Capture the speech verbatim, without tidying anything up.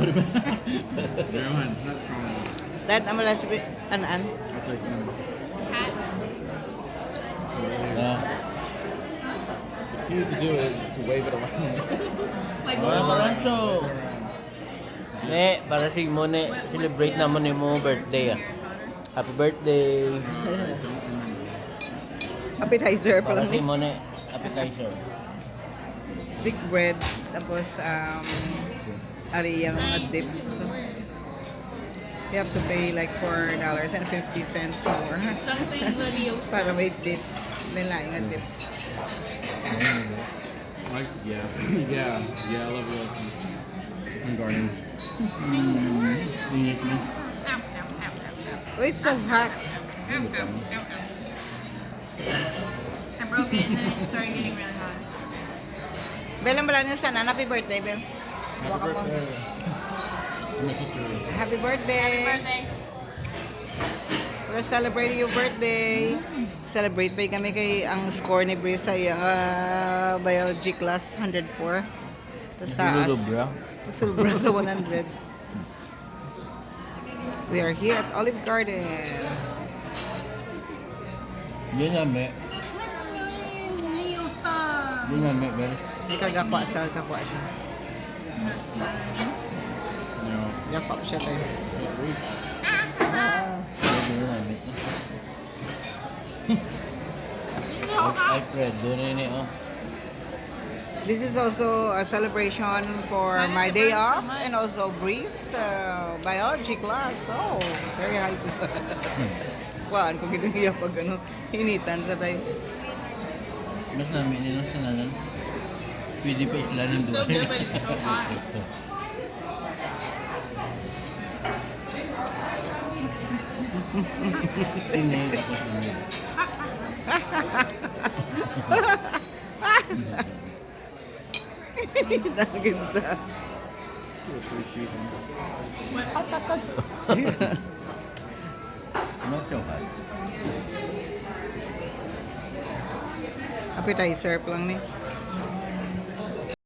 Never mind, not strong enough. Dad, amo lang si Bi-, an-an. I'll take one. Ah. The key to do it is just to wave it around. Mga karancho. Ne, para sa imo ne, celebrate namon ni mo birthday ah. Happy birthday. Appetizer pa Para lang sa eh. imo ne, appetizer. Stick bread. Tapos, um, ari yung mga dips. You have to pay like four dollars and fifty cents more Something valioso. para may dip. May lain nga dip. Nice, yeah. Yeah, yeah, I love it. I'm garden. Init na. Am, am, am, am, am. Oh, it's so hot. Am, am, am, am. I'm broken and it's starting getting really hot. Bel, ang bala niya sana. Happy birthday, Bel. Happy Welcome. birthday. My sister. Happy birthday. Birthday. We're celebrating your birthday. Celebrate pa kami kay ang score ni Brisa yung ah, biology class one hundred four. Tapos taas. Sobra. Sobra sa one hundred. We are here at Olive Garden. Di na, me. Ayaw pa. Di na, me, Bel. May kagakwa sa kakwa siya. No. Gakwa siya tayo. Di na, me. Ay, Fred, doon na yun eh, oh. This is also a celebration for my day off and also Breeze uh, biology class. Oh, very high. Kuhaan ko gid niya pag ano, hinitan sa tayo. Mas namin yun ang sananan. Pwede pa isla ng So duwa. good, but it's so hot. Init, tapos init. Hinitan gid sa. Not so hot. Appetizer pa lang ni.